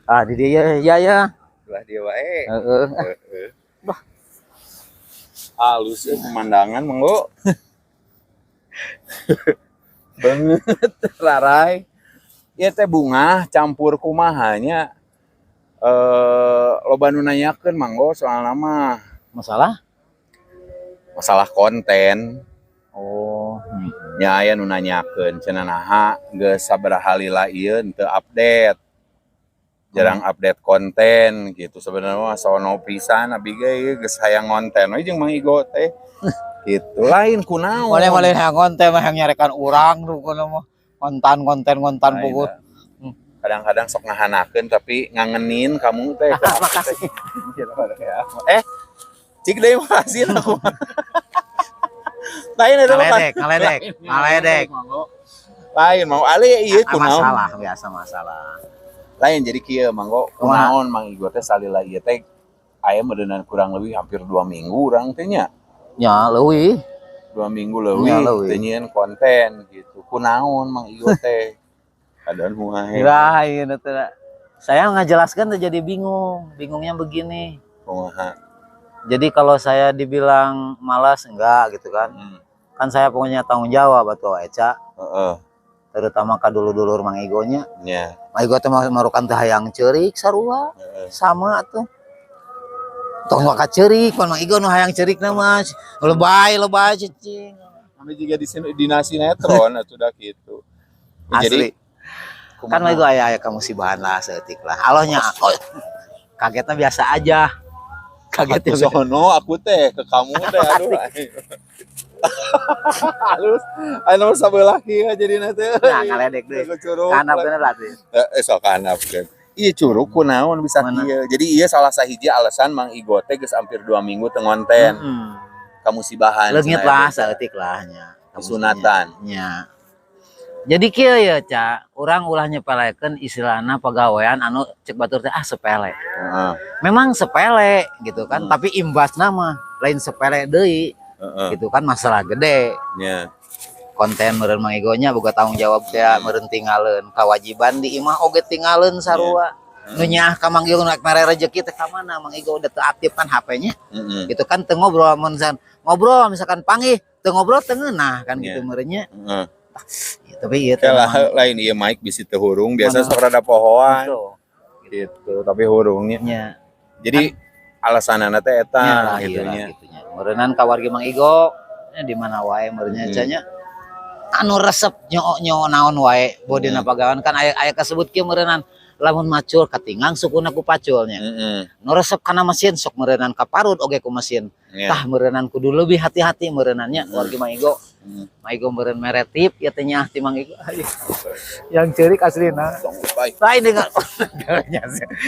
Ah, di dieu ya ya. Lah, dia wae. Heeh. Heeh. Halus ya pemandangan, manggo. Banget rarai. Ieu teh bungah campur kumaha nya. Loba nu nanyakeun, manggo, soalna mah Masalah? Masalah konten. Oh. Nya aya nu nanyakeun cenah naha geus sabaraha lila ieu teu update. Jarang update konten gitu. Sebenarnya mah sono pisan abi ge ieu geus hayang ngonten we jeung Mang Igo teh. Gitu lain kunaon. Boleh boleh, yang konten mah yang nyarekan urang tuh kono mah. Konten konten konten Lain, puguh. dah. Kadang-kadang sok ngahanakeun tapi ngangenin kamu teh. Makasih. Eh, cik deui, makasih aku. Lain itu mah. Ngaledek, ngaledek, ngaledek. Lain mau ale ieu Ah, kunaon. masalah biasa, masalah. Lain, jadi kieu, manggo, Kumaha? Kunaon Mang Igo teh salila ieu teh aya meureunnan kurang lebih hampir 2 minggu urang teh nya. Ya, leuwih. 2 minggu leuwih Ya, leuwih. Teu nyieun konten gitu. Kunaon Mang Igo teh? Keadaan kumaha? Lah, ieu teh. Saya ngajelaskan tuh jadi bingung. Bingungnya begini. Kumaha? Jadi kalau saya dibilang malas, enggak gitu kan. Kan saya punya tanggung jawab atau Eca, terutama ka dulur-dulur Mang Igonya. Mang Igo teh marukan teh hayang ceurik sarua. Sama tuh. Tong maka ceurik, pan Mang Igo nu hayang ceurik na mah. Lebay lebay cicing. Kami juga di sini dina sinetron atuh dah gitu. Jadi Asli. Kan Mang Igo aya aya kamusibahan lah saeutik lah. Alohnya, oh, kagetnya biasa aja. Kagetnya Aku sono aku teh ke kamu teh, aduh. Halus. Anu sabelah kieu jadi teh. Nah, ngaledek deui. Curug. Kanap bener lah tuh. Eh, sok kanap kan. Iya, curug kunaon bisa Mana? Kieu. Jadi iya salah sahiji alasan Mang Igo teh geus hampir 2 minggu teu ngonten. Kamusibahan. Leungit cenah lah eta. saeutik lah nya. Kesunatan. Nya. Jadi kieu ya, Ca, urang ulah nyepelekeun istilahna pagawean anu cek batur teh ah sepele. Memang sepele gitu kan, tapi imbasna mah lain sepele deui gitu kan, masalah gede. Konten meureun Mang Igonya boga tanggung jawab teh meureun tinggalin kewajiban di imah oge tinggalin sarua. Nu nyaah ka Mang Igo nu mere rezeki teh ka mana, Mang Igo udah teu aktif kan HP-nya gitu kan, teu ngobrol, mun ngobrol misalkan panggih teu ngobrol teu ngeunah kan gitu meureunnya. Ya, tapi ieu teh Lah, memang lain ieu mic bisi teu hurung, biasa Mana? Sok rada pohoan Gitu. gitu, tapi hurungnya. Nya. Jadi alasanana teh eta Nya lah gitu ieu lah nya. Gitu nya. Meureunnan ka wargi Mang Igo nya di mana wae meureunnya nya anu resep nyoo-nyoo naon wae bodina pagawean kan aya aya kasebut kieu meureunnan, lamun macul katinggang sukuna ku paculnya. Nu resep kana mesin sok meureunnan kaparut oge ku mesin. Tah, meureunnan kudu lebih hati-hati meureunannya wargi Mang Igo. Mang Igo meureun meretip ya teh nyaah ti Mang Igo. Yang ceurik aslina. Tong baik. Lain dengan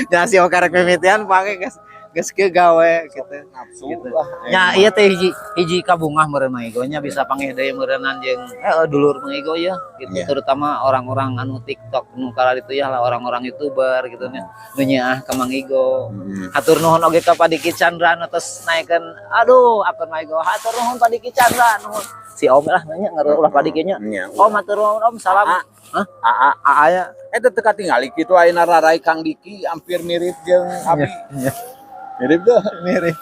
nya si karek mimitian pange geus geus kieu gawe gitu. Nafsu Gitu. lah. Nya iya teh hiji hiji kabungah meureun Mang Igo nya bisa panggih deui meureunnan jeung dulur Mang Igo ya gitu, terutama orang-orang anu TikTok nu itu ya lah, orang-orang YouTuber gitu nya nu nyaah ka Mang Igo. Hatur nuhun oge ka Pak Diki Chandra anu tos naikeun aduh akun Mang Igo. Hatur nuhun, Pak Diki Chandra, nuhun. Si Om lah nanya ngaruh ulah Pak Diki nya. Nya. Om, hatur nuhun Om, salam. Aa. Hah? Aa. Aa ya. Eta teu katingali kitu ayeuna rarai Kang Diki hampir mirip jeung abi. Iya. Mirip tuh, mirip.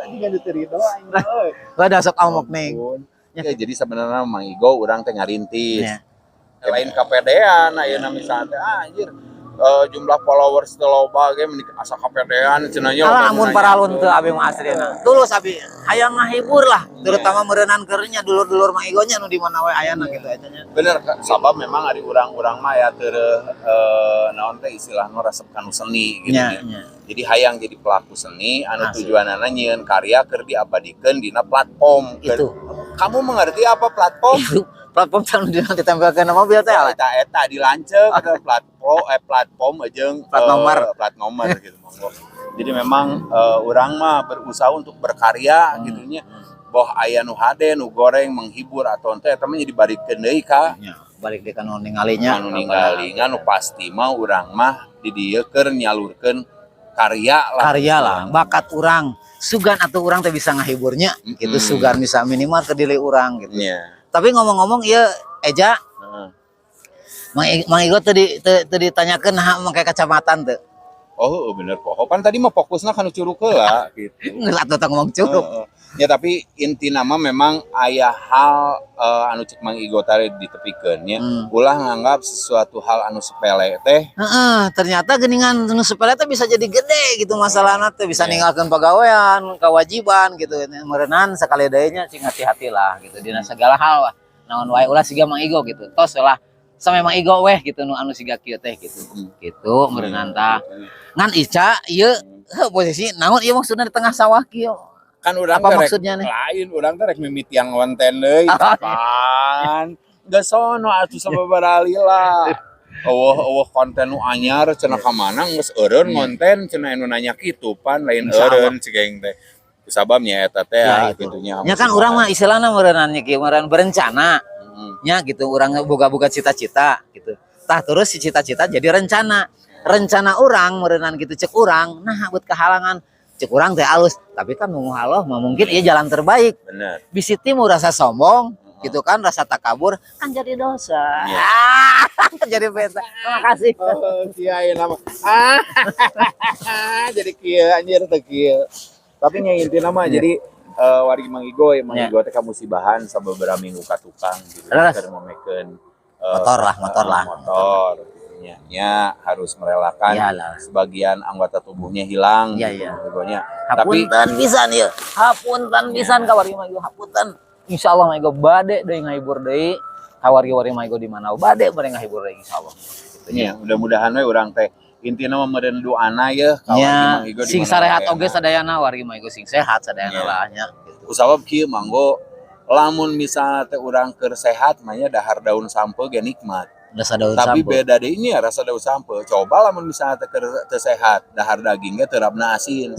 Ini kan dicerita aing euy. Lah da sok amok nih. Ampun. Ya, jadi sebenarnya Mang Igo urang teh ngarintis. Ya. Lain kapedean ayeuna misalnya teh ah, anjir, jumlah followers teu loba ge meni asa kapedean cenah nya. Alah, amun paralun teu abi mah aslina. Tulus abi hayang ngahibur lah, terutama meureunan keur nya dulur-dulur Mang Igo nya nu di mana wae ayana gitu aja nya. Bener, sabab memang ari urang-urang mah ya teu naon teh istilahna resep kanu seni gitu Nya, nya. Nya. Jadi hayang jadi pelaku seni anu tujuanana nyieun karya keur diabadikeun dina platform. Itu. Kamu mengerti apa platform? Itu platform can dina ditempelkeun na mobil teh lah. Eta eta dilanceuk ke platform platform jeung Plat nomor. Plat nomor gitu, monggo. Jadi memang urang mah berusaha untuk berkarya gitu nya. Boh aya nu hade, nu goreng, menghibur atau henteu, eta mah jadi balikeun deui ka Nya, balik deui ka nu ningalinya. Anu ningali. Ngan nu pasti mah urang mah di dieu keur nyalurkeun karya lah. Karya lah, bakat urang. Sugan atau urang teh bisa ngahiburnya gitu, sugan bisa minimal ke diri urang gitu. Tapi ngomong-ngomong ieu Eja, Mang Igo tadi teu teu ditanyakeun nah make kacamata teu. Oh, bener poho. Pan tadi mah fokusna kana curug heula gitu. Geus atuh tong ngomong curug. Heeh. Ya, tapi inti nama memang aya hal anu cek Mang Igo tadi ditepikeun nya. Ulah nganggap sesuatu hal anu sepele teh. Heeh, ternyata geningan nu sepele teh bisa jadi gede gitu masalahna teh, bisa ninggalkeun pagawean, kewajiban gitu. Meureunan sakali deui nya sing hati-hati lah gitu dina segala hal lah. Naon wae ulah siga Mang Igo gitu. Tos lah sampe Mang Igo weh gitu nu anu siga kieu teh gitu. Gitu meureunan tah. Ngan Ica ieu heuh posisi naon ieu maksudna di tengah sawah kieu? Kan urang Apa teh rek maksudnya nih? Lain, urang teh rek mimitian ngonten deui kapan. Geus sono atuh sababaraha lila. Euweuh euweuh konten nu anyar cenah, ka mana geus eureun ngonten cenah, anu nanya kitu pan lain. Insya Allah. Eureun cik aing teh. Sabab nya eta teh Ya, itu. Kitu nya. Nya kan urang mah istilahna meureunnan nya kieu, meureun berencana. Nya gitu, urang boga-boga cita-cita gitu. Tah, terus si cita-cita jadi rencana. Rencana urang meureunan gitu, cek urang nah buat kehalangan cek urang teh alus, tapi kan nunggu Allah mah mungkin iya jalan terbaik. Bisi timu rasa sombong gitu kan, rasa takabur kan jadi dosa. Ah, jadi beta. Terima kasih. Oh, kiai nama. Ah, jadi kieu anjir teh kieu. Tapi nya intina mah jadi wargi Mang Igo ya, Mang Igo teh kamusibahan sababaraha minggu ka tukang gitu. Leres. Keur ngomekeun Motor lah, motor lah. Motor gitu nya. Nya harus merelakan Iyalah. Sebagian anggota tubuhnya hilang gitu, Iya. Mang Igo-nya. Tapi Hapunten pisan ieu. Hapunten pisan ka wargi Mang Igo, hapunten. Insyaallah Mang Igo bade deui ngahibur deui. Ka wargi-wargi Mang Igo di mana bade bade ngahibur deui insyaallah. Gitu nya. Nya mudah-mudahan we urang teh intina mah meureun doana ye ka wargi Nya Mang Igo di sing mana sarehat wae oge na. Sadayana wargi Mang Igo sing sehat sadayana lah nya gitu. Kusabab kieu manggo, lamun misalnya teh urang keur sehat mah nya dahar daun sampeu ge nikmat. Rasa daun Tapi sampeu. Beda deui nya rasa daun sampeu. Coba lamun misalnya teh keur teu sehat, dahar daging ge terapna asin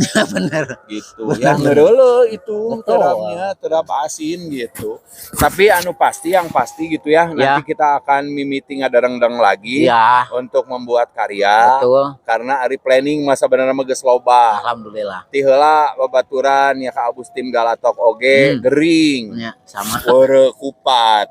gitu. Yang ngereuleuh itu terapnya terap asin gitu. Tapi anu pasti, yang pasti gitu ya, nanti kita akan mimiti ngadarengdeng lagi untuk membuat karya karena ari planning masa bener mah geus loba. Alhamdulillah. Ti heula babaturan ya ka Abus tim Galatok oge gering. Ya, sama. Weureu kupat.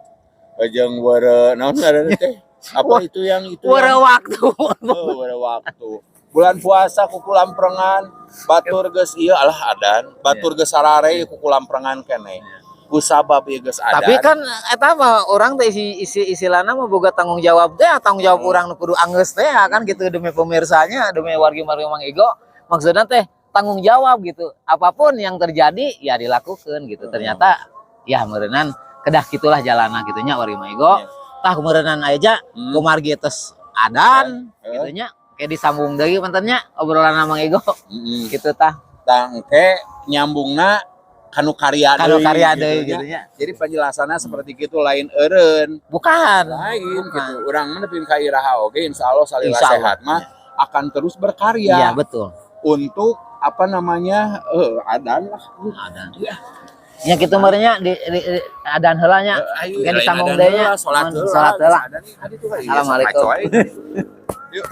Jeung weureu naon ngaranna teh? Apa itu yang itu? Weureu waktu. Oh, weureu waktu. Bulan puasa kukulampreungan, batur geus ieu alah adan, batur geus sarare kukulampreungan keneh. Ku sabab ieu geus adan. Tapi kan eta mah urang teh isi isi istilahna mah boga tanggung jawab teh, tanggung jawab urang nu kudu anggeus teh kan gitu, demi pemirsanya, demi wargi-wargi Mang Igo. Maksudnya teh tanggung jawab gitu. Apapun yang terjadi ya dilakukan gitu. Ternyata ya meureunan kedah gitulah jalana gitu nya wargi Mang Igo. Tah, meureunan aja kumargi tos adan gitu nya. Kayak disambung deui panten nya obrolan Mang Igo gitu tah. Tah, engke nyambungna kanu karya Kanu deui karya gitu deui nya. Gitu nya. Jadi penjelasannya seperti itu, lain eureun. Bukan. Lain Bukan. Gitu. Urang mah nepi ka iraha oge insyaallah salila Insya Allah. sehat mah akan terus berkarya Iya, betul. Untuk apa namanya adan lah. Adan. Ya gitu merenya di adan heula nya. Ayo, Engke lain disambung adan deui nya. heula, salat heula. Salat heula. Adan nih, tadi tuh kan, iya, Assalamualaikum. sok ngaco aja. Yuk.